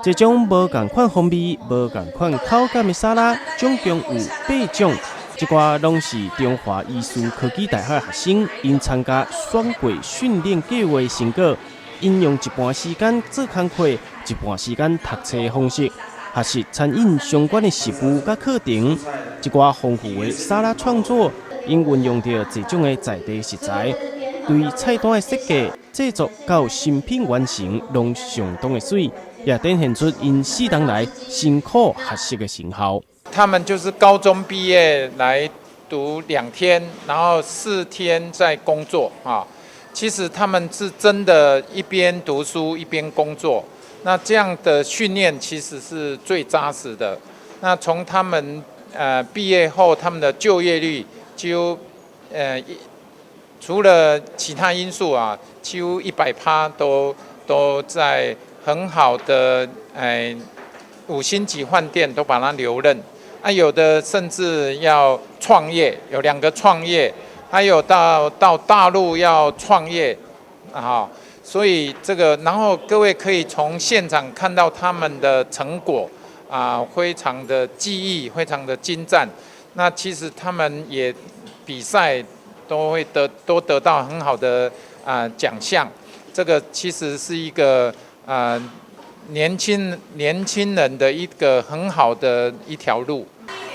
這種無仝款風味、無仝款口感的沙拉，總共有八種。這寡攏是中華醫事科技大學的學生，𪜶參加雙軌訓練計劃成果，𪜶用一半時間做工課，一半時間讀冊的方式，學習餐飲相關的實務佮課程。這寡豐富的沙拉創作，𪜶運用著這種的在地食材，對菜單的設計、製作到成品完成，攏相當的媠，也展現出𪜶4冬來辛苦學習的成效。他們就是高中畢業來讀2天，然後4天在工作啊。其實他們是真的，一邊讀書一邊工作。那這樣的訓練其實是最紮實的。那從他們畢業後，他們的就業率就除了其他因素啊，幾乎100%都在很好的五星級飯店都把它留任。啊，有的甚至要創業，有兩個創業，還有到大陸要創業，啊，所以這個，然後各位可以從現場看到他們的成果，啊，非常的技藝，非常的精湛。那其實他們也比賽都會都得到很好的啊獎項。這個其實是一個啊年輕人的一個很好的一條路。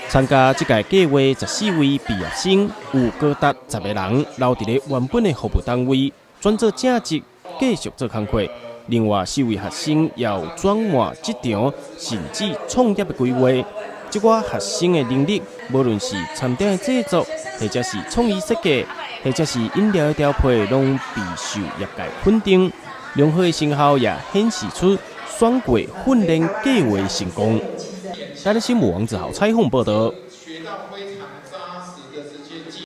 參加這屆計劃14位畢業生，有高達10個人留佇咧原本的服務單位，轉做正職，繼續做工課。另外四位學生也有轉換職場，甚至創業的規劃。這寡學生的能力，無論是餐點的製作，或者是創意設計，或者是飲料的調配，攏備受業界肯定。良好的成效也顯示出雙軌訓練計劃成功。台視新聞王子豪採訪報道。